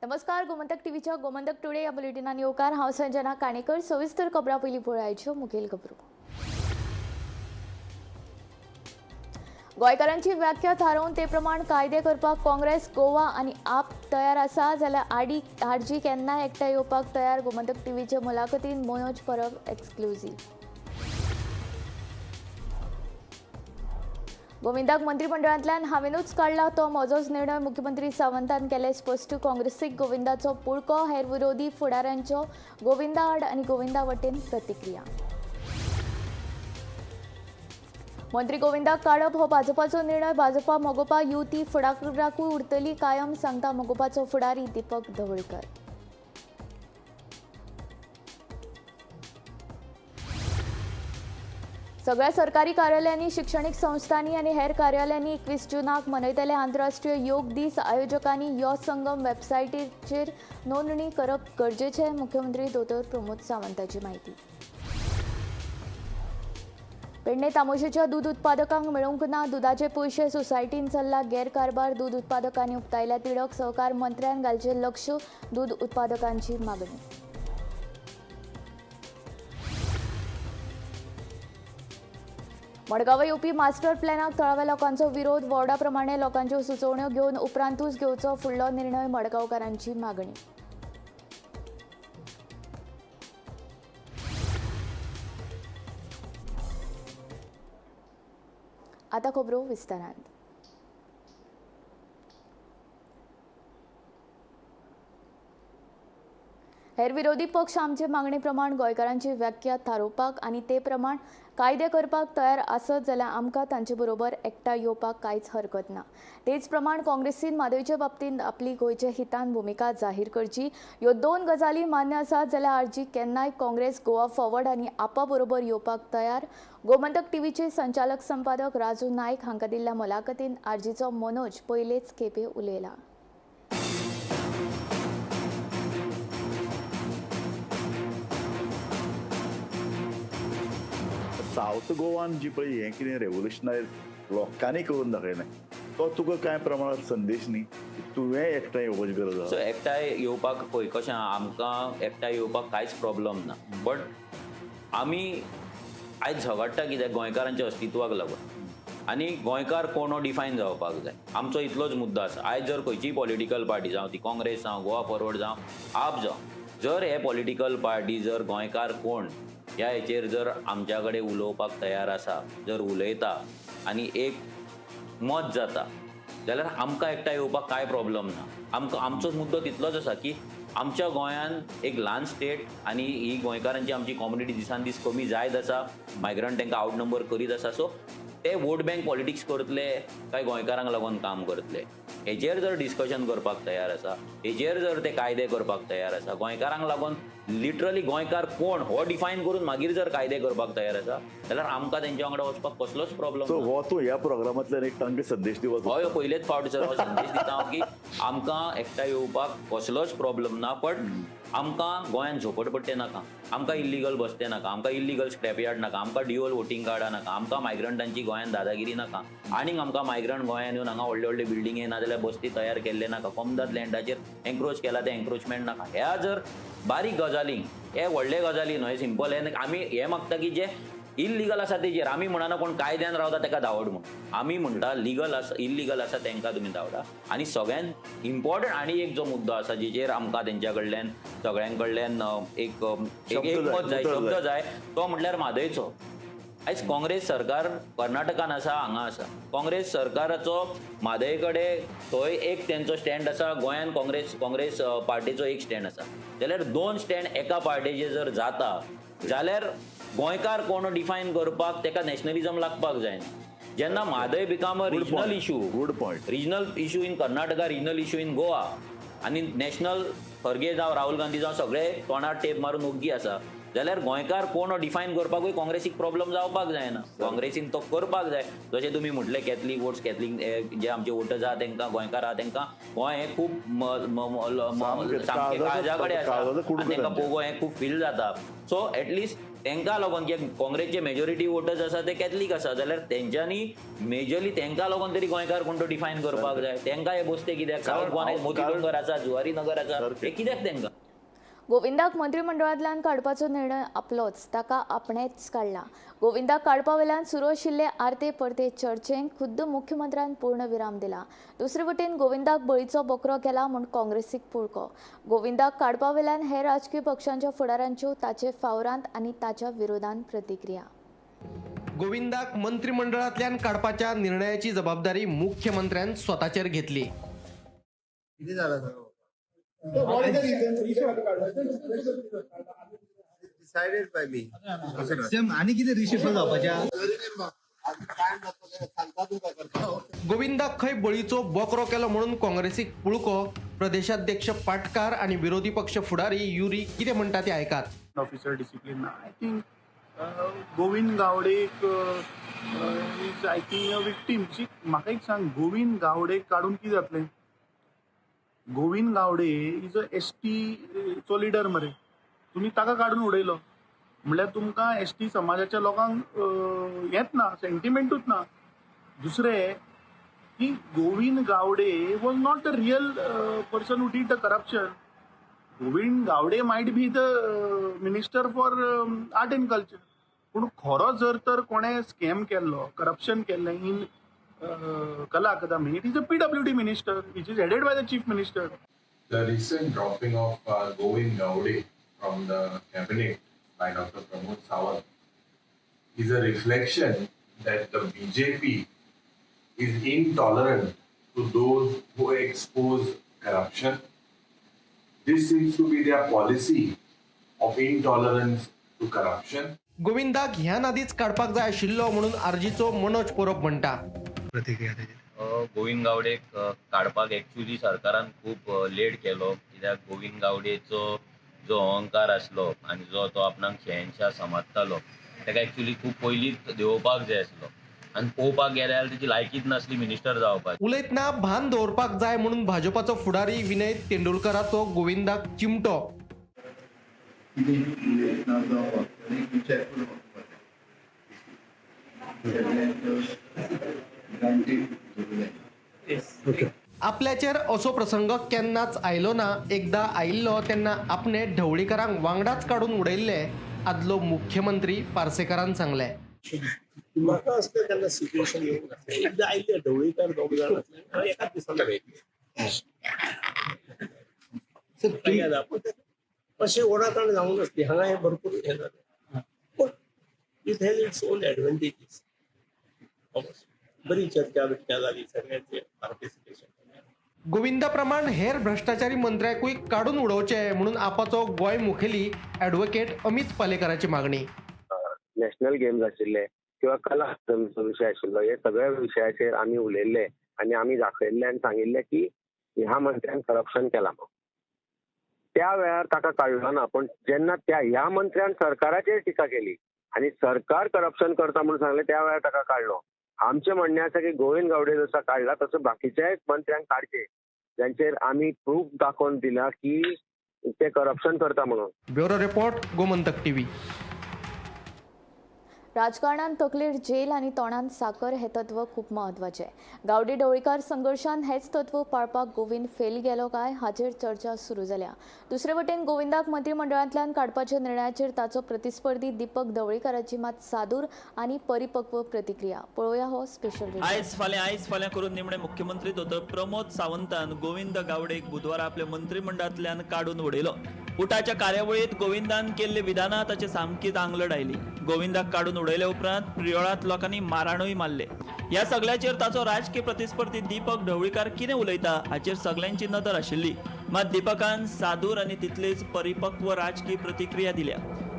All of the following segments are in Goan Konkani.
नमस्कार, गोमंतक टीव्हीच्या गोमंतक टुडे या बुलेटिनान येवकार. हांव संजना काणेकर. सविस्तर खबरां पयलीं पळयाच्यो मुखेल खबरो. गोंयकारांची व्याख्या थारोवन ते प्रमाण कायदे करपाक काँग्रेस, गोवा आनी आप तयार आसा, जाल्यार आरजी केन्नाय एकठांय येवपाक तयार. गोमंतक टीव्हीचे मुलाखतीन मनोज परब एक्सक्लुझीव. गोविंदाक मंत्रिमंडळांतल्यान हांवेनूच काडला तो म्हजोच निर्णय, मुख्यमंत्री सावंतान केले स्पश्ट. काँग्रेसीक गोविंदाचो पुळको, हेर विरोधी फुडाऱ्यांच्यो गोविंदा आड आनी गोविंदा वटेन प्रतिक्रिया. मंत्री गोविंदाक काडप हो भाजपाचो निर्णय, भाजपा मगोपा युती फुडाराकूय उरतली कायम, सांगता मगोपाचो फुडारी दीपक ढवळीकर. सगळ्या सरकारी कार्यालयांनी, शिक्षणीक संस्थांनी आनी हेर कार्यालयांनी 21 जूनाक मनयतले आंतरराष्ट्रीय योग दीस. आयोजकांनी यो संगम वेबसायटीचेर नोंदणी करप गरजेचें, मुख्यमंत्री दोतोर प्रमोद सावंताची माहिती. पेडणे तामोशेच्या दूद उत्पादकांक मेळूंक ना दुदाचे पयशे, सोसायटीन चल्ला गैरकारभार. दूद उत्पादकांनी उक्तायल्या तिडक, सहकार मंत्र्यान घालचें लक्ष, दूद उत्पादकांची मागणी. मडगांव येवपी मास्टर प्लॅनाक थळाव्या लोकांचो विरोध, वॉर्डा प्रमाणे लोकांच्यो सुचोवण्यो घेवन उपरांतूच घेवचो फुडलो निर्णय, मडगांवकारांची मागणी. आता खबरो विस्तारान. हेर विरोधी पक्ष आमचे मागणे प्रमाण गोंयकारांची व्याख्या थारोवपाक आनी ते प्रमाण कायदे करपाक तयार आसत जाल्यार आमकां तांचे बरोबर एकठांय येवपाक कांयच हरकत ना. तेच प्रमाण काँग्रेसीन म्हादयचे बाबतींत आपली गोंयच्या हितान भुमिका जाहीर करची. ह्यो दोन गजाली मान्य आसात जाल्यार आरजी केन्नाय काँग्रेस, गोवा फॉरवर्ड आनी आपा बरोबर येवपाक तयार. गोमंतक टीव्हीचे संचालक संपादक राजू नायक हांकां दिल्ल्या मुलाखतीन आरजीचो मनोज पयलेच खेपे उलयला. सावथ गोवान जी पळय हें कितें रेवोल्युशनायज लोकांनी करून दाखयलें तो तुका कांय प्रमाणात संदेश न्ही, तुवें एकठांय येवपाची गरज सो आसा. एकठांय येवपाक पळय कशें आहा, आमकां एकठांय येवपाक कांयच प्रॉब्लम ना, बट आमी आयज झगडटा कित्याक गोंयकारांच्या अस्तित्वाक लागून आनी गोंयकार कोण हो डिफायन जावपाक जाय. आमचो इतलोच मुद्दो आसा. आयज जर खंयचीय पॉलिटिकल पार्टी जावं ती काँग्रेस जावं, गोवा फॉरवर्ड जावं, आप जावं, जर हे पॉलिटिकल पार्टी जर गोंयकार कोण ह्या हेचेर जर आमच्या कडेन उलोवपाक तयार आसा, जर उलयता आनी एक मत जाता जाल्यार आमकां एकठांय येवपाक कांय प्रॉब्लम ना. आमकां आमचो मुद्दो तितलोच आसा की आमच्या गोंयान एक ल्हान स्टेट आनी ही गोंयकारांची आमची कॉम्युनिटी दिसान दीस कमी जायत आसा, मायग्रंट तांकां आवट नंबर करीत आसा. सो ते वोट बँक पॉलिटिक्स करतले काय गोंयकारांक लागून काम करतले हेजेर जर डिस्कशन करपाक तयार आसा, हेजेर जर ते कायदे करपाक तयार आसा, गोंयकारांक लागून लिटरली गोंयकार कोण हो डिफायन करून मागीर जर कायदे करपाक तयार आसा जाल्यार आमकां तेंच्या वांगडा वचपाक कसलोच प्रॉब्लम सो ना. हो तूं ह्या प्रोग्रामांतल्यान एक तांकां संदेश दिवपाचो. हय, पयलेच फावट सर हो संदेश दिता हांव की आमकां एकठांय येवपाक कसलोच प्रॉब्लम ना, बट आमकां गोंयांत झोपडपट्टे नाका, आमकां इल्लिगल बसते नाका, आमकां इल्लिगल स्क्रॅप यार्ड नाका, आमकां ड्युअल वोटींग कार्डां नाका, आमकां मायग्रंटांची गोंयांत दादागिरी नाका, आनीक आमकां मायग्रंट गोंयांत येवन हांगा व्हडले व्हडले बिल्डिंगे नाजाल्यार बस्ती तयार केल्ले नाका, कोमदाद लँडाचेर एन्क्रोच केला ते एन्क्रोचमेंट नाका. ह्या जर बारीक गजालींक, हे व्हडले गजाली न्हय, सिंपल हे आमी हे मागता की जे इल्लिगल आसा तेजेर आमी म्हणना कोण कायद्यान रावता तेका धांवड म्हूण, आमी म्हणटा लिगल आसा इल्लिगल आसा तेंकां तुमी धांवडा. आनी सगळ्यान इम्पॉर्टंट आनी एक जो मुद्दो आसा जेचेर आमकां तेंच्या कडल्यान सगळ्यां कडल्यान एक शब्द जाय, एकमत जाय, उतर शब्द जाय. जाय, तो म्हटल्यार म्हादयचो. आयज काँग्रेस सरकार कर्नाटकान आसा, हांगा आसा. काँग्रेस सरकाराचो म्हादय कडेन थंय एक तेंचो स्टँड आसा, गोंयान काँग्रेस पार्टीचो एक स्टँड आसा. जाल्यार दोन स्टँड एका पार्टीचे जर जाता जाल्यार गोंयकार कोण डिफायन करपाक तेका नॅशनलिजम लागपाक जायना. जेन्ना Mhadei become a Good regional point. Issue, Good point. Regional issue in Karnataka, regional issue in Goa, आनी नॅशनल खरगे जावं राहुल गांधी जावं सगळे तोंडार टेप मारून ओग्गी आसा, जाल्यार गोंयकार कोण डिफायन करपाकूय काँग्रेसीक प्रॉब्लम जावपाक जायना. काँग्रेसीन तो करपाक जाय. जशें तुमी म्हटलें कॅथलीक वोट्स, कॅथलीक जे आमचे वोटर्स आहा तेंकां, गोंयकार आहा तेंकां गोंय हें खूब सामकें सामकें काळजा कडेन आसा काळजाचो कुडको आनी तेंकां तांच्या. पोगो हें खूब फील जाता. So at least तांकां लागून कित्याक काँग्रेसचे मेजॉरिटी वोटर्स आसा ते कॅथलीक आसा जाल्यार तेंच्यांनी मेजरली तांकां लागून तरी गोंयकार कोण तो डिफायन करपाक जाय. तांकां हे बसते कित्याक? सावथ गोवान मोती डोंगर आसा, जुवारी नगर आसा, हे कित्याक तांकां? गोविंदाक मंत्रिमंडळांतल्यान काडपाचो निर्णय आपलोच, ताका आपणेच काडला. गोविंदाक काडपा वेल्यान सुरू आशिल्ले आरते परते चर्चेक खुद्द मुख्यमंत्र्यान पूर्ण विराम दिला. दुसरे वटेन गोविंदाक बळीचो बकरो केला म्हूण काँग्रेसीक पुळको. गोविंदाक काडपा वेल्यान हेर राजकीय पक्षांच्या फुडारांच्यो ताचे फावरांत आनी ताच्या विरोधान प्रतिक्रिया. गोविंदाक मंत्रिमंडळांतल्यान काडपाच्या निर्णयाची जबाबदारी मुख्यमंत्र्यान स्वताचेर घेतली. Decided by me. आणि किती रिशफल जावपाच्या? गोविंदाक खंय बळीचो बकरो केलो म्हणून काँग्रेसीक पुळको. प्रदेशाध्यक्ष पाटकार आणि विरोधी पक्ष फुडारी युरी कितें म्हणटा ते आयकात. Officer discipline I think Govind गावडेक is I think a victim. म्हाका एक सांग, गोविंद गावडेक काडून कितें जातलें? Govind Gawde is a ST चो लिडर मरे, तुमी ताका काडून उडयलो म्हणल्यार तुमकां एसटी समाजाच्या लोकांक हेंच ना, सेंटिमेंटूच ना. दुसरें की Govind Gawde was not the real person who did the corruption. Govind Gawde might be the minister for art and culture, पूण खरो जर तर कोणें स्कॅम केल्लो, करप्शन केल्लें in Kala Akademi, it is a PWD minister which is headed by the chief minister. The recent dropping of Govind Gawde from the cabinet by Dr. Pramod Sawant is a reflection that the BJP is intolerant to those who expose corruption. This seems to be their policy of intolerance to corruption. गोविंदाक ह्या नादीच काडपाक जाय आशिल्लो म्हणून आरजीचो मनोज परब म्हणटा. प्रतिक्रिया ताचेर? गोविंद गावडेक काडपाक एक्चुअली सरकारान खूब लेट केलो, कित्याक गोविंद गावडेचो जो अहंकार आसलो आनी जो तो आपणाक शहनशाह समजतालो ताका एक्चुअली खूब पयलींच देंवोवपाक जाय आसलो आनी पळोवपाक गेल्यार ताची लायकीच नासली मिनिस्टर जावपाची. उलयतना भान दवरपाक जाय म्हणून भाजपाचो फुडारी विनय तेंडुलकराचो गोविंदाक चिमटो. कितें उलयतना जावं वागतना एक विचार करून वागपाक जाय. सगळ्यांक ग्रांटेड धरूं जायना. आपल्याचेर असो प्रसंग केन्नाच आयलो ना, एकदा आयिल्लो तेन्ना आपणे ढवळीकारांक वांगडाच काडून उडयल्ले आदलो मुख्यमंत्री पार्सेकारान सांगले. म्हाका असलें केन्ना सिच्युएशन येवंक नासलें. एकदां आयिल्ले ढवळीकार दोग जाण आसले, एकाच दिसान मेळिल्ले. अशें ओढाताण जावंक नासली. हांगा हें भरपूर हें जालें, पूण it has its own advantages. बरी चर्चा बिर्चा जाली, सगळ्यांचे पार्टिसिपेशन. गोविंदा प्रमाण हेर भ्रष्टाचारी मंत्र्याकूय काडून उडोवचे म्हणून आपाचो गोंय मुखेली ॲडव्होकेट अमित पालेकराची मागणी. नॅशनल गेम्स आशिल्ले किंवा कला अकादमीचो विशय आशिल्लो, हे सगळ्या विशयाचेर आमी उलयल्ले आनी आमी दाखयल्ले आनी सांगिल्ले की ह्या मंत्र्यान करप्शन केलां. त्या वेळार ताका काडलो ना, पूण जेन्ना त्या ह्या मंत्र्यान सरकाराचेर टिका केली आनी सरकार करप्शन करता म्हणून सांगलें त्या वेळार ताका काडलो. आमचें म्हणणें आसा की गोविंद गावडे जसो काडला तसो बाकीच्याय मंत्र्यांक काडचे, जांचेर आमी प्रूफ दाखोवन दिला की ते करप्शन करता म्हणून. Bureau report, Gomantak TV. राजकारणान तकलेर जेल आनी तोंडान साकर हें तत्व खूब म्हत्वाचें. गावडे ढवळीकार संघर्शान हेंच तत्व पाळपाक गोविंद फेल गेलो काय हाचेर चर्चा सुरू जाल्या. दुसरे वटेन गोविंदाक मंत्रिमंडळांतल्यान काडपाच्या निर्णयाचेर ताचो प्रतिस्पर्धी दीपक ढवळीकाराची मात सादूर आनी परिपक्व प्रतिक्रिया. पळोवया हो स्पेशल रिपोर्ट. आयज फाल्यां करून निमणे मुख्यमंत्री दोतोर प्रमोद सावंतान गोविंद गावडेक बुधवारा आपल्या मंत्रिमंडळांतल्यान काडून उडयलो. उटाच्या कार्यावळींत गोविंदान केल्ली विधानां ताचे सामकीच आंगलट आयली. गोविंदाक काडून उडयले उपरांत प्रियोळांत लोकांनी माराणूय मारले. ह्या सगळ्याचेर ताचो राजकीय प्रतिस्पर्धी दीपक ढवळीकार कितें उलयता हाचेर सगल्यांची नदर आशिल्ली. मात दीपकान सादूर आनी तितलीच परिपक्व राजकीय प्रतिक्रिया दिल्या.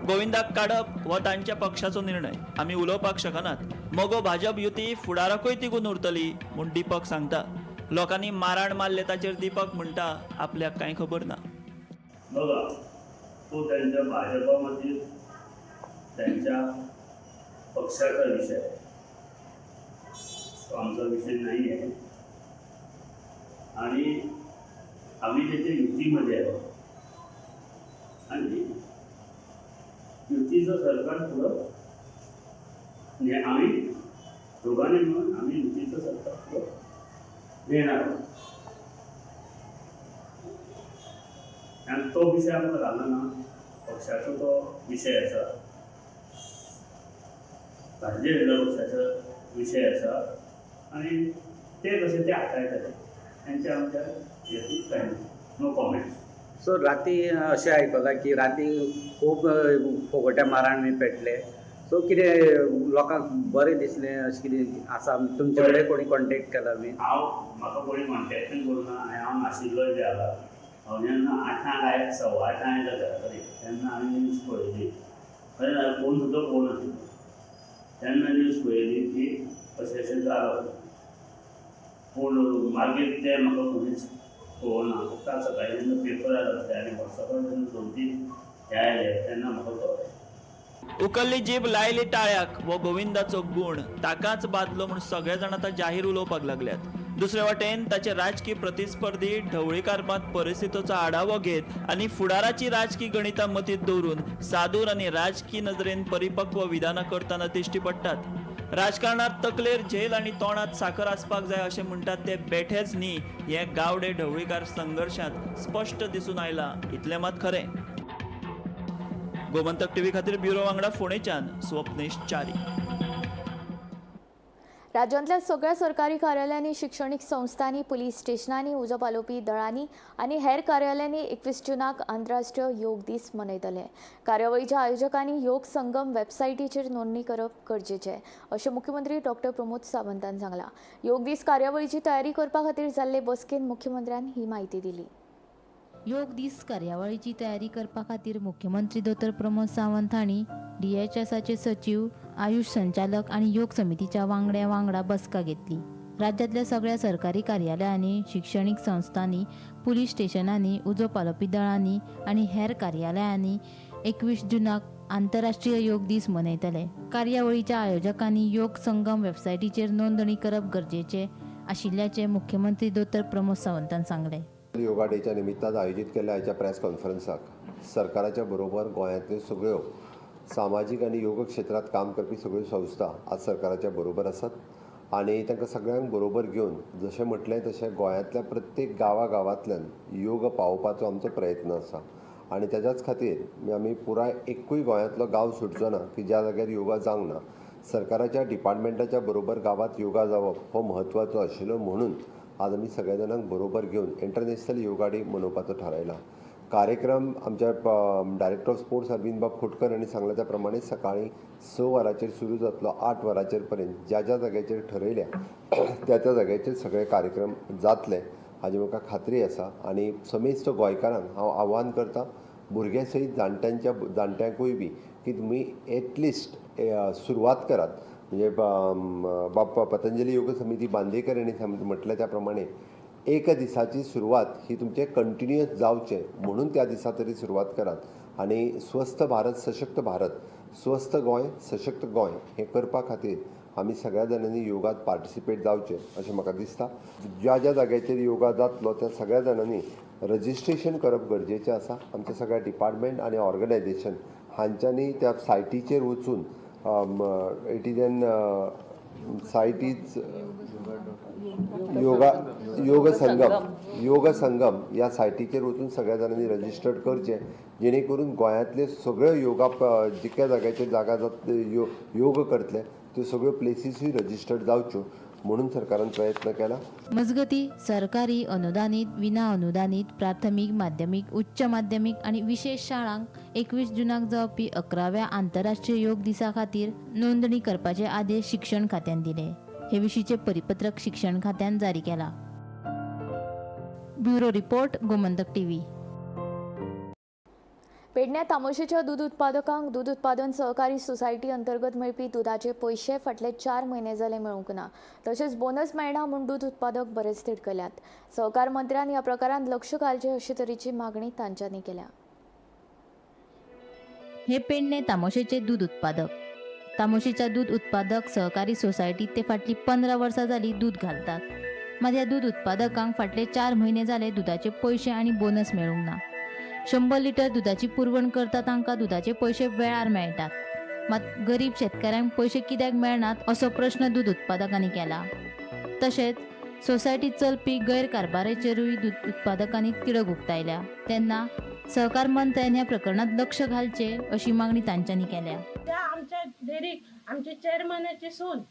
गोविंदाक काडप हो तांच्या पक्षाचो निर्णय, आमी उलोवपाक शकनात. मगो भाजप युती फुडाराकूय तिगून उरतली म्हूण दीपक सांगता. लोकांनी माराण मारले ताचेर दीपक म्हणटा आपल्याक कांय खबर ना. बघा, तो त्यांच्या भाजपामधील त्यांच्या पक्षाचा विषय आहे, तो आमचा विषय नाही आहे. आणि आम्ही त्याच्या युतीमध्ये आहोत आणि युती युतीचं सरकार पुढं आम्ही दोघांनी मिळून आम्ही युतीचं सरकार पुढं नेणार आहोत. आणि तो विषय आमकां घालना ना, पक्षाचो तो विशय आसा, भारतीय जनता पक्षाचो विशय आसा आनी ते कशे ते हाताळटले तेंच्या आमच्या हेतून कांय ना. No comments. सो राती अशें आयकलां की राती खूब फोगोट्या माराण बी पेटले, सो कितें लोकांक बरें दिसलें अशें कितें आसा? तुमचे कडेन कोणी कॉन्टेक्ट केला बी? हांव म्हाका कोणी कॉन्टेक्टूय करूं ना आनी हांव नाशिल्लोय बी हांगा. हांव जेन्ना 8 आयलो, 8:15 आयलो घरा कडेन तेन्ना हांवें न्यूज पळयली. खरें जाल्यार फोन सुद्दां पळोवंक नाशिल्लो. तेन्ना न्यूज पळयली की अशें अशें जालां, पूण मागीर तें म्हाका कोणीच कळना. फक्त सकाळीं जेन्ना पेपरार घातले आनी वॉट्सॅपार जेन्ना 2-3 हे आयले तेन्ना म्हाका कळ्ळें. उकल्ली जीब लायली टाळ्याक हो गोविंदाचो गूण ताकाच बादलो म्हूण सगळे जाण आतां जाहीर उलोवपाक लागल्यात. दुसरे वाटेन ताचे राजकी प्रतिस्पर्धी ढवळीकार मात परिस्थितीचो आढावो घेत आनी फुडाराची राजकी गणितां मतींत दवरून सादूर आनी राजकी नदरेन परिपक्व विधानां करतना दिश्टी पडटात. राजकारणात तकलेर झेल आनी तोंडात साखर आसपाक जाय अशें म्हणटात ते बेठेच न्ही हें गावडे ढवळीकार संघर्शांत स्पश्ट दिसून आयलां इतलें मात खरें. गोमंतक टीव्ही खातीर ब्युरो वांगडा फोंडेच्यान स्वप्नेश च्यारी. राज्यांतल्या सगळ्या सरकारी कार्यालयांनी, शिक्षणीक संस्थांनी, पुलीस स्टेशनांनी, उजो पालोवपी दळांनी आनी हेर कार्यालयांनी 21 जूनाक आंतरराष्ट्रीय योग दीस मनयतले. कार्यावळीच्या आयोजकांनी योग संगम वेबसायटीचेर नोंदणी करप गरजेचें अशें मुख्यमंत्री डॉक्टर प्रमोद सावंतान सांगलां. योग दीस कार्यावळीची तयारी करपा खातीर जाल्ले बसकेंत मुख्यमंत्र्यान ही म्हायती दिली. योग दीस कार्यावळीची तयारी करपा खातीर मुख्यमंत्री दोतोर प्रमोद सावंत हांणी डीएचएसाचे सचीव, आयुष संचालक आनी योग समितीच्या वांगड्या वांगडा बसका घेतली. राज्यांतल्या सगळ्या सरकारी कार्यालयांनी, शिक्षणीक संस्थांनी, पुलीस स्टेशनांनी, उजो पालोवपी दळांनी आनी हेर कार्यालयांनी 21 जूनाक आंतरराष्ट्रीय योग दीस मनयतले. कार्यावळीच्या आयोजकांनी योग संगम वेबसायटीचेर नोंदणी करप गरजेचें आशिल्ल्याचें मुख्यमंत्री दोतोर प्रमोद सावंतान सांगलें. योगा डेच्या निमित्तान आयोजीत केल्ल्या आयच्या प्रेस कॉन्फरन्साक सरकाराच्या बरोबर गोंयांतल्यो सगळ्यो सामाजीक आनी योग क्षेत्रांत काम करपी सगळ्यो संस्था आज सरकाराच्या बरोबर आसात आनी तांकां सगळ्यांक बरोबर घेवन जशें म्हटलें तशें गोंयांतल्या प्रत्येक गांवा गांवांतल्यान योग पावोवपाचो आमचो प्रयत्न आसा आनी तेज्याच खातीर आमी पुराय एकूय गोंयांतलो गांव सुटचो ना की ज्या जाग्यार योगा जावंक ना. सरकाराच्या डिपार्टमेंटाच्या बरोबर गांवांत योगा जावप हो म्हत्वाचो आशिल्लो म्हणून आज आमी सगळ्या जाणांक बरोबर घेवन इंटरनॅशनल योगा डे मनोवपाचो थारायला. कार्यक्रम आमच्या डायरेक्टर ऑफ स्पोर्ट्स अरविंद बाब खोटकर हांणी सांगला त्या प्रमाणे सकाळीं 6 वरांचेर सुरू जातलो, 8 वरांचेर पर्यंत ज्या ज्या जाग्याचेर ठरयल्या त्या त्या जाग्याचेर सगळे कार्यक्रम जातले हाजी म्हाका खात्री आसा. आनी समेस्त गोंयकारांक हांव आव्हान करता, भुरग्यां सयत जाणट्यांकूय बी की तुमी एटलिस्ट सुरवात करात. म्हणजे बाप्पा पतंजली योग समिती बांदेकर हांणी म्हटलें त्या प्रमाणे एका दिसाची सुरवात ही तुमचें कंटिन्युअस जावचें म्हणून त्या दिसा तरी सुरवात करात आनी स्वस्थ भारत सशक्त भारत, स्वस्थ गोंय सशक्त गोंय हें करपा खातीर आमी सगळ्या जाणांनी योगात पार्टिसिपेट जावचें अशें म्हाका दिसता. ज्या ज्या जाग्याचेर योगा जातलो त्या सगळ्या जाणांनी रजिस्ट्रेशन करप गरजेचें आसा. आमच्या सगळ्या डिपार्टमेंट आनी ऑर्गनायझेशन हांच्यांनी त्या सायटीचेर वचून it is an site is yoga Yoga Sangam, Yoga Sangam ह्या सायटीचेर वचून सगळ्या जाणांनी रजिस्टर्ड करचें जेणे करून गोंयांतले सगळे योगा जितक्या जाग्याचेर जागा जात योग करतले त्यो सगळ्यो प्लेसीसूय रजिस्टर्ड जावच्यो म्हणून सरकारान प्रयत्न केला. मजगती सरकारी, अनुदानीत, विना अनुदानीत, प्राथमीक, माध्यमीक, उच्च माध्यमीक आनी विशेश शाळांक 21 जूनाक जावपी 11व्या आंतरराष्ट्रीय योग दिसा खातीर नोंदणी करपाचे आदेश शिक्षण खात्यान दिले. हे विशींचे परिपत्रक शिक्षण खात्यान जारी केला. Bureau report, Gomantak TV. पेडण्या तामोशेच्या दूद उत्पादकांक दूद उत्पादन सहकारी सोसायटी अंतर्गत मेळपी दुदाचे पयशे फाटले 4 म्हयने जाले मेळूंक ना. तशेंच बोनस मेळना म्हूण दूद उत्पादक बरेच तिडकल्यात. सहकार मंत्र्यान ह्या प्रकारांत लक्ष घालचें अशे तरेची मागणी तांच्यांनी केल्या. हे पेडणे तामोशेचे दूद उत्पादक. तामोशेच्या दूद उत्पादक सहकारी सोसायटीत ते फाटलीं 15 वर्सां जालीं दूद घालतात. मात ह्या दूद उत्पादकांक फाटले 4 म्हयने जाले दुदाचे पयशे आनी बोनस मेळूंक ना. 100 लिटर दुदाची पुरवण करता तांकां दुदाचे पयशे वेळार मेळटात, मात गरीब शेतकाऱ्यांक पयशे कित्याक मेळनात असो प्रश्न दूद उत्पादकांनी केला. तशेंच सोसायटीत चलपी गैरकारभाराचेरूय दूद उत्पादकांनी तिडक उक्तायल्या. तेन्ना सहकार मंत्र्यान ह्या प्रकरणात लक्ष घालचें अशी मागणी तांच्यांनी केल्या. त्या आमच्या डेअरीक आमचे चेअरमॅनाची सून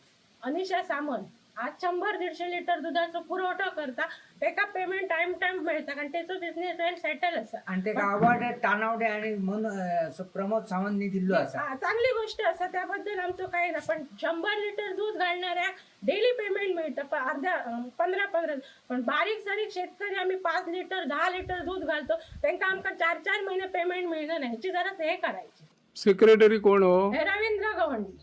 अनिशा सामंत आज 100-150 लिटर दुधाचो पुरवठो करता. तेका पेमेंट टायम टायम मेळटा कारण तेचो बिझनेस वेल सेटल आसा. आणि तेका अवॉर्ड तानावडे आणि प्रमोद सावंतनी दिल्लो आसा. चांगली गोष्ट आसा, त्याबद्दल आमचो काय ना. पण 100 लिटर दूध घालणाऱ्याक डेली पेमेंट मिळता अर्ध्या 15-15. पण बारीक सारीक शेतकरी आम्ही 5 लिटर 10 लिटर दूध घालतो, तेंका आमकां 4-4 महिने पेमेंट मिळना. ह्याची जरा हे करायची. सेक्रेटरी कोण हो? रवींद्र गवंडी.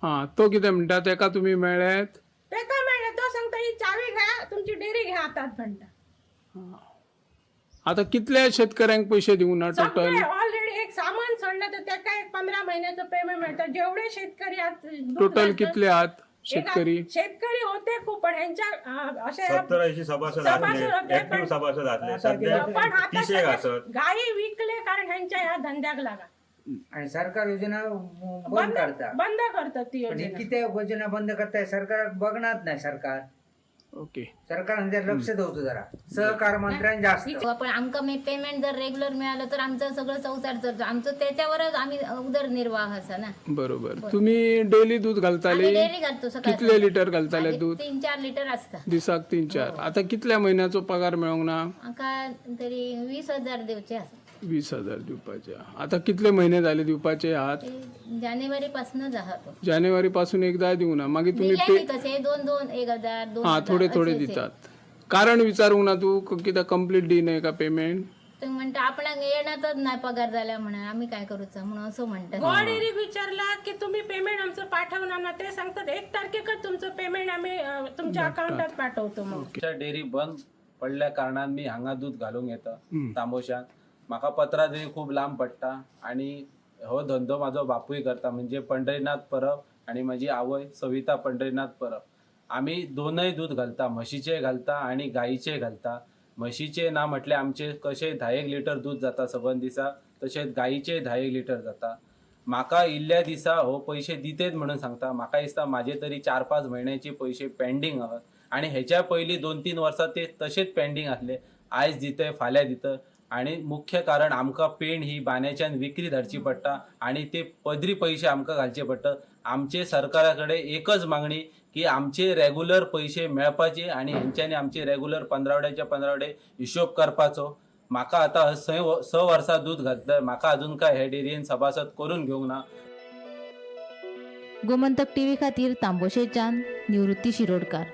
हा, तो कितें म्हणटा तेका तुमी मेळ्ळेत? तेका मेळ्ळे, तो सांगता ही चावी घ्या तुमची डेअरी घ्या हातात म्हणटा. आता कितल्या शेतकऱ्यांक पैसे दिवंक ना टोटल? ऑलरेडी एक सामान सोडलं तर तेका एक 15 महिन्याचं पेमेंट मिळतं. जेवढे शेतकरी टोटल कितले आहात शेतकरी? शेतकरी होते खूप, पण ह्यांच्या असे 70-80 सभासद आसले, ऍक्टिव्ह सभासद आसले, सध्या पण आता 30 आसत. गायी विकले कारण ह्यांच्या ह्या धंद्याक लागा. आणि सरकार योजना बंद करता, बंद करतात ती योजना. किती योजना बंद करताय सरकार बघणार नाही. सरकार ओके, सरकार लक्ष दवचं जरा, सहकार मंत्र्यांनी जास्त. पण आमकां पेमेंट जर रेग्युलर मिळालं तर आमचं सगळं संसार चलतो, आमचं त्याच्यावरच आम्ही उदरनिर्वाह असा ना. बरोबर. तुम्ही डेली दूध घालताले? डेली घालतो सकाळी. कितले लिटर घालताले दूध? 3-4 लिटर असता दिसाक. 3-4. आता कितल्या महिन्याचो पगार मेळोंक ना? आमकां तरी 20,000 दिवचे आसा. 20,000 दिवपाचे. आता कितले महिने झाले दिवपाचे आहात? जानेवारी पासूनच आहात. जानेवारी पासून एकदा दिवना ना मागीर तुम्ही तसे 2-2 1,000 2 हा थोडे थोडे दितात. कारण विचारूंक ना तू कित्याक कंप्लीट दिनाय का पेमेंट? तुम्ही म्हणता आपणाक येणारच नाही पगार झाल्या म्हणून आम्ही काय करूचा म्हणून असं म्हणतात. गोवा डेअरीक विचारला की तुम्ही पेमेंट आमचं पाठवणार ना, ते सांगतात 1 तारखेकच तुमचं पेमेंट आम्ही तुमच्या अकाउंटात पाठवतो. मग डेअरी बंद पडल्या कारणान मी हांगा दूध घालूंक येता तांबोशान. म्हाका पत्रादेवी खूब लांब पडटा आनी हो धंदो म्हाजो बापूय करता, म्हणजे पंढरीनाथ परब आनी म्हाजी आवय सविता पंढरीनाथ परब. आमी दोनय दूध घालता, म्हशीचें घालता आनी गायीचें घालता. म्हशीचें ना म्हटल्यार आमचें कशें 10 लिटर दूध जाता सबंद दिसा, तशेंच गायीचें 10 लिटर जाता. म्हाका इल्ल्या दिसा हो पयशे दितेत म्हणून सांगता. म्हाका दिसता म्हाजे तरी 4-5 म्हयन्याचे पयशे पेंडींग आहात आनी हेच्या पयलीं 2-3 वर्सां ते तशेंच पेंडींग आसले. आयज दितय फाल्यां दितय. आणि मुख्य कारण आमकां पेण ही बांद्याच्यान विक्री धाडची पडटा आनी ते पदरी पयशे आमकां घालचे पडटा. आमचे सरकारा कडेन एकच मागणी की आमचे रेगुलर पयशे मेळपाचे आनी हेंच्यांनी आमचे रेगुलर 15वड्याचे 15वडे हिशोब करपाचो. म्हाका आतां 6 वर्सां दूद घातलं, म्हाका अजून काय हे डेअरीन सभासद करून घेवंक ना. गोमंतक टीव्ही खातीर तांबोशेच्यान निवृत्ती शिरोडकार.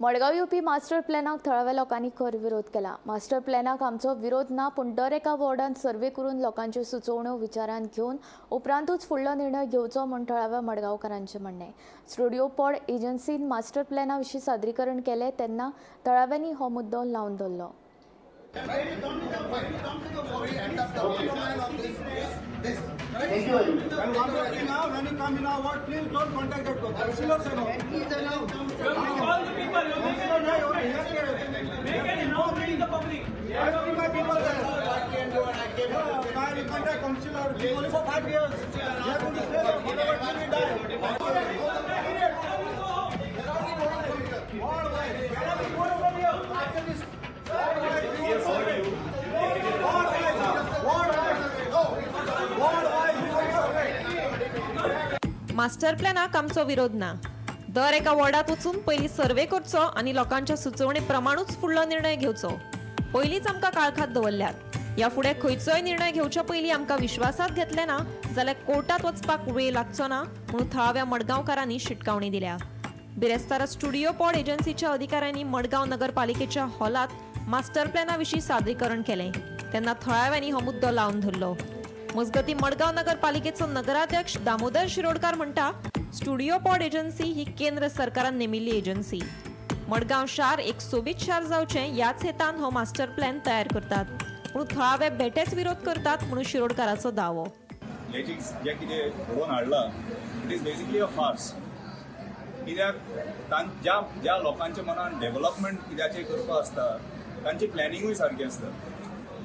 मडगांव येवपी मास्टर प्लॅनाक थळाव्या लोकांनी खर विरोध केला. मास्टर प्लॅनाक आमचो विरोध ना, पूण दर एका वॉर्डान सर्वे करून लोकांच्यो सुचोवण्यो विचारांत घेवन उपरांतूच फुडलो निर्णय घेवचो म्हूण थळाव्या मडगांवकारांचें म्हणणें. स्टुडिओ पॉड एजन्सीन मास्टर प्लॅना विशीं सादरीकरण केलें तेन्ना थळाव्यांनी हो मुद्दो लावन धरलो. मास्टर प्लॅनाक आमचो विरोध ना. दर एका वॉर्डात वचून पयलीं सर्वे करचो आनी लोकांच्या सुचोवणे प्रमाणूच फुडलो निर्णय घेवचो. पयलींच आमकां काळखात दवरल्यात. ह्या फुडें खंयचोय निर्णय घेवच्या पयलीं आमकां विश्वासात घेतले ना जाल्यार कोर्टात वचपाक वेळ लागचो ना म्हणून थळाव्या मडगांवकारांनी शिटकावणी दिल्या. बिरेस्तारा स्टुडिओ पॉड एजन्सीच्या अधिकाऱ्यांनी मडगांव नगरपालिकेच्या हॉलात मास्टर प्लॅना विशीं सादरीकरण केलें तेन्ना थळाव्यांनी हो मुद्दो लावन धरलो. मजगती मडगांव नगरपालिकेचो नगराध्यक्ष दामोदर शिरोडकार म्हणटा, स्टुडिओ पॉड एजन्सी ही केंद्र सरकारान नेमिल्ली एजन्सी. मडगांव शार एक सोबीत शार जावचें ह्याच हेतान हो मास्टर प्लॅन तयार करतात, पूण थळावे बेठेच विरोध करतात म्हणून शिरोडकाराचो दावो. हे जे कितें घडोवन हाडलां it is basically a farce. कित्याक ज्या ज्या लोकांच्या मनान डेव्हलपमेंट कित्याचें करपा आसता तांची प्लॅनिंगूय सारकें आसता.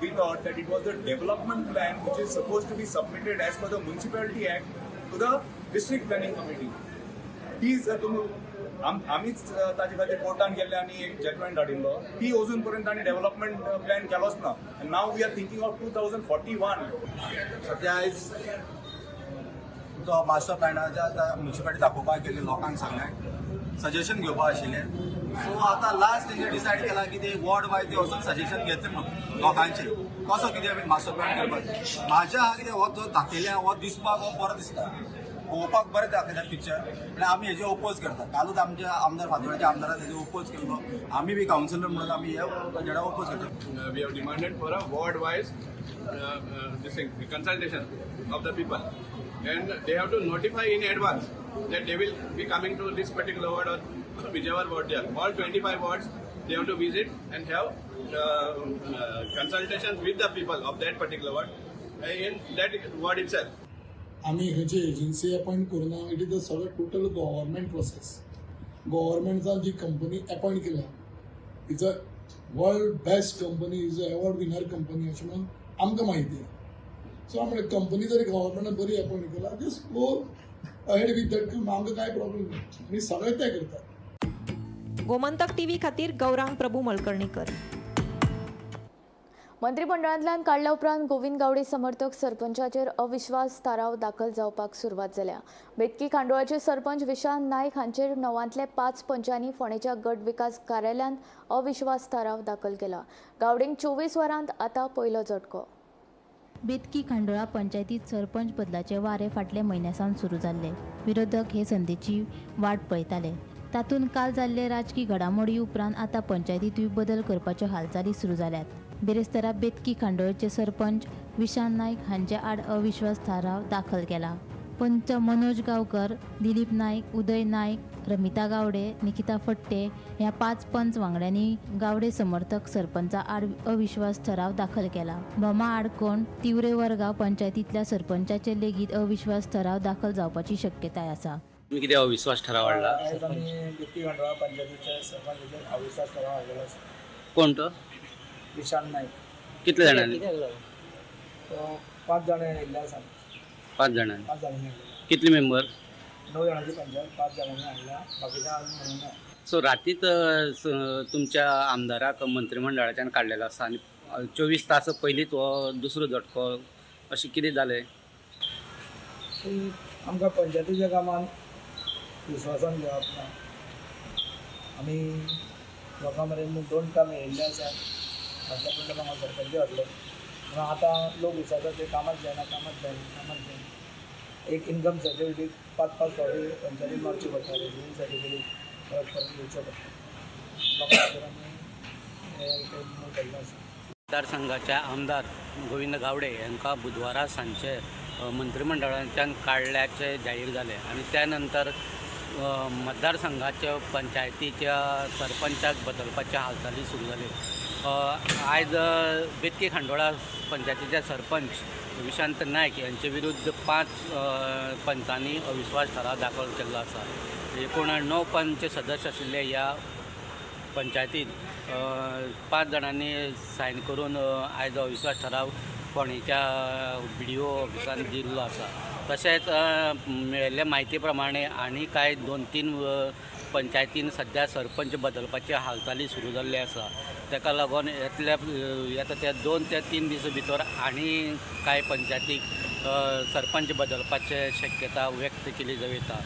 we thought that it was the development plan which is supposed to be submitted as per the Municipality Act to the District Planning Committee. ती जर तुमी आमीच ताजे खातीर कोर्टान गेल्ले आनी एक जजमेंट हाडिल्लो, ती अजून पर्यंत तांणी डेव्हलपमेंट प्लॅन केलोच ना. Now we are thinking of 2041. सध्या आयज जो मास्टर प्लॅनाच्या आतां म्युनिसिपालिटी दाखोवपाक गेल्ले लोकांक सांगलें, सजेशन घेवपाक आशिल्लें. सो आतां लास्ट तेंचे डिसायड केला की ते वॉर्ड वायज ते वचून सजेशन घेतले म्हणून लोकांचे कसो कितें मास्टर प्लॅन करपाक. म्हाज्या कितें हो जो दाखयल्या हो दिसपाक हो बरो दिसता, पळोवपाक बरें दाखयता पिक्चर, पण आमी हेजे ओपोज करता. कालूच आमच्या आमदार फातोड्याच्या आमदारान हेजे ओपोज केल्लो, आमी बी कावन्सिलर म्हणून आमी हे बजेटा ओपोज करता. We have demanded for a ward wise consultation of the people and they have to notify in advance that they will be coming to this particular ward or whichever ward they are. All 25 wards they have to visit and have consultations with the people of that particular ward in that ward itself. आमी खंयची एजन्सी अपॉयंट करूना, it is a सगळें टोटल गव्हर्मेंट प्रोसेस. गव्हर्मेंटान जी कंपनी अपॉयंट केल्या it's a world best company, is a award winner company अशें म्हणून आमकां म्हायती आसा. सो आमी म्हणलें कंपनी जरी गव्हर्मेंटान बरी अपॉयंट केला, just go ahead with that, आमकां कांय प्रॉब्लेम ना, आमी सगळें तें करतात. गोमंतक टीव्ही खातीर गौरांग प्रभू मलकर्णीकर. मंत्रिमंडळांतल्यान काडल्या उपरांत गोविंद गावडे समर्थक सरपंचाचेर अविश्वास थाराव दाखल जावपाक सुरवात जाल्या. बेतकी खांडोळाचे सरपंच विशाल नायक हांचेर 9 5 पंचांनी फोंडेच्या गट विकास कार्यालयांत अविश्वास थाराव दाखल केला. गावडेंक 24 वरांत आतां पयलो झटको. बेतकी खांडोळा पंचायतीत सरपंच बदलाचे वारे फाटल्या म्हयन्या सावन सुरू जाल्ले. विरोधक हे संदेची वाट पळयताले. तातूंत काल जाल्ले राजकी घडामोडी उपरांत आतां पंचायतींतूय बदल करपाच्यो हालचाली सुरू जाल्यात. बिरेस्तारा बेतकी खांडोळचे सरपंच विशाल नायक हांचे आड अविश्वास थाराव दाखल केला. पंच मनोज गांवकर, दिलीप नायक, उदय नायक, रमिता गावडे, निकिता फट्टे ह्या 5 पंच वांगड्यांनी गावडे समर्थक सरपंचा आड अविश्वास थाराव दाखल केला. भोमा आडकोण, तिवरे वर्गाव पंचायतींतल्या सरपंचाचेर लेगीत अविश्वास थाराव दाखल जावपाची शक्यताय आसा. तुमी कितें अविश्वास थाराव हाडला? बेतकी खांडोळा पंचायतीच्या सरपंचाचेर अविश्वास थाराव हाडलेलो आसा. कोण तो? विशाल नायक. कितले जाणांनी? 5 जाणां येयल्ले आसा. 5 जाणांनी? 5 जाणांनी हाडलेले. कितले मेंबर? 9 जाणांची पंचायत, 5 जाणांनी हाडल्या, बाकीच्या अजून म्हणूंक ना. सो रातीत तुमच्या आमदाराक मंत्रिमंडळाच्यान काडलेलो आसा आनी 24 तास पयलींच हो दुसरो झटको, अशें कितें जालें? आमकां पंचायतीच्या कामांत विस्वासान घेवप ना. आमी लोकां मेरेन 2 टर्म येयल्ले आसा. फाटल्या 2 टर्माक हांव सरपंच आहलो, पूण आतां लोक विचारतात ते कामाच जायना, कामाच जायना, कामाच जायना. एक इनकम सर्टिफिकेट 5-5 फावटी पंचायतीक मारची पडटा, रेजिडन्स सर्टिफिकेट परत परत घेवचें पडटा. लोकां खातीर आमी हें केल्लें आसा. मतदारसंघाचे आमदार गोविंद गावडे हांकां बुधवारा सांजचे मंत्रिमंडळांतल्यान काडल्याचे जाहीर जालें आनी त्या नंतर मतदारसंघाच्या पंचायतीच्या सरपंचाक बदलपाच्या हालचाली सुरू जाल्यो. आयज बेतकी खांडोळा पंचायतीचे सरपंच विशांत नायक यांचे विरुद्ध 5 पंचांनी अविश्वास ठराव दाखल केल्लो आसा. एकूण 9 पंच सदस्य आशिल्ले ह्या पंचायतीन 5 जाणांनी सायन करून आयज अविश्वास ठराव फोंडेच्या बी डी ओ ऑफिसान दिल्लो आसा. तशेंच मेळिल्ले म्हायती प्रमाणे आनी कांय 2-3 पंचायतीन सद्या सरपंच बदलपाची हालचाली सुरू जाल्ली आसा. ताका लागून येतल्या येता त्या 2 ते 3 दीस भितर आनी कांय पंचायतीक सरपंच बदलपाचे शक्यता व्यक्त केली जावं येता.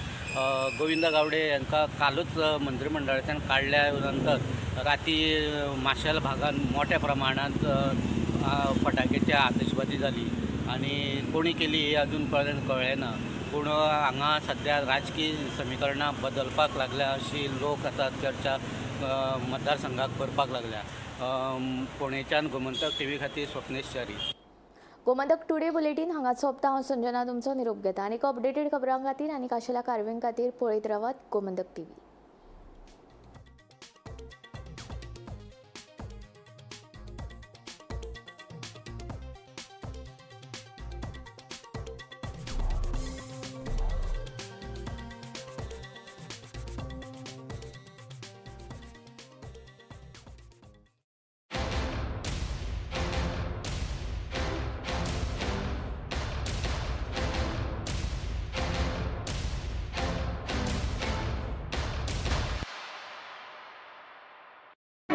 गोविंद गावडे हांकां कालूच मंत्रिमंडळांतल्यान काडल्या नंतर राती माशेल भागान मोठ्या प्रमाणांत फटाक्याची आतशबाजी जाली आनी कोणी केली ही अजून पर्यंत कळ्ळें ना. पूण हांगा सद्या राजकीय समीकरणां बदलपाक लागल्या अशी लोक आतां चर्चा मतदारसंघाक करपाक लागल्या. फोंडेच्यान गोमंतक टीव्ही खातीर स्वप्नेश च्यारी. गोमंतक टुडे बुलेटीन हांगा सोंपता. हांव संजना तुमचो निरोप घेता. आनी अपडेटेड खबरां खातीर आनी खाशेल्या कारवायां खातीर पळयत रावात गोमंतक टीव्ही.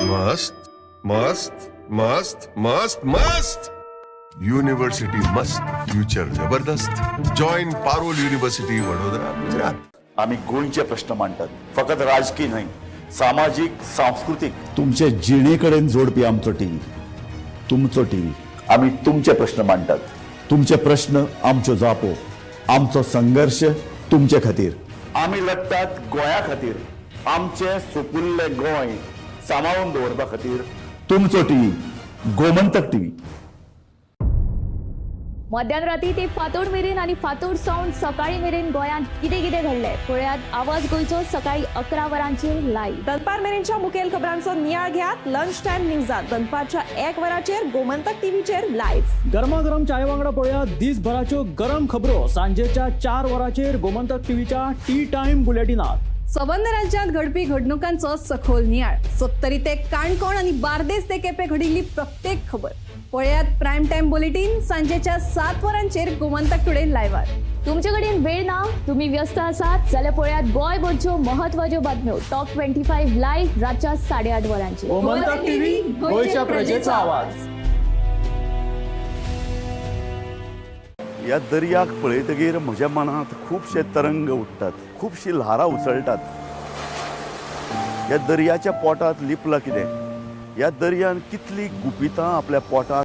मस्त मस्त मस्त मस्त मस्त. युनिव्हर्सिटी मस्त, फ्युचर जबरदस्त. Join Parul university, Vadodara, Gujarat. आम्ही गोंयचे प्रश्न मांडटात, फकत राजकीय न्हय, सामाजीक, सांस्कृतीक, तुमचे जिणे कडेन जोडपी आमचो टीव्ही, तुमचो टीव्ही. आम्ही तुमचे प्रश्न मांडटात, तुमचे प्रश्न आमच्यो जापो, आमचो संघर्श तुमचे खातीर. आमी लडटात गोंया खातीर, आमचें सुपुल्लें गोंय सांबाळून दवरपा खातीर. तुमचो टीव्ही, गोमंतक टीव्ही. मध्यान राती ते फांतोड मेरेन आनी फांतोड सावन सकाळी मेरेन गोंयांत कितें कितें घडलें पळयात आवाज गोंयचो सकाळी 11 वरांचेर लायव्ह. दनपार मेरेनच्या मुखेल खबरांचो नियाळ घेयात लंच टायम न्यूजात दनपारच्या 1 वराचेर गोमंतक टीव्हीचेर लायव्ह. गरमागरम चाये वांगडा पळया दिसभराच्यो गरम खबरो सांजेच्या 4 वरांचेर गोमंतक टीव्हीच्या टी टायम बुलेटिनात. सबंद राज्यांत घडपी घडणुकांचो सखोल नियाळ, सत्तरी ते काणकोण आनी बार्देस ते केपें घडिल्ली प्रत्येक खबर पळयात प्रायम टायम बुलेटीन सांजेच्या 7 वरांचेर गोमंतक टुडे लायव्हार. तुमचे कडेन वेळ ना, तुम्ही व्यस्त आसात जाल्यार पळयात गोंयभरच्यो म्हत्वाच्यो बातम्यो टॉप 25 लायव्ह रातच्या 8:30 वरांचेर. गोमंतक टीव्ही, गोंयच्या प्रजेचा आवाज. ह्या दर्याक पळयतगीर म्हज्या मनांत खुबशे तरंग उठ्ठात, खुबशीं ल्हारां उसळटात. ह्या दर्याच्या पोटांत लिपलां कितें? ह्या दर्यान कितलीं गुपितां आपल्या पोटांत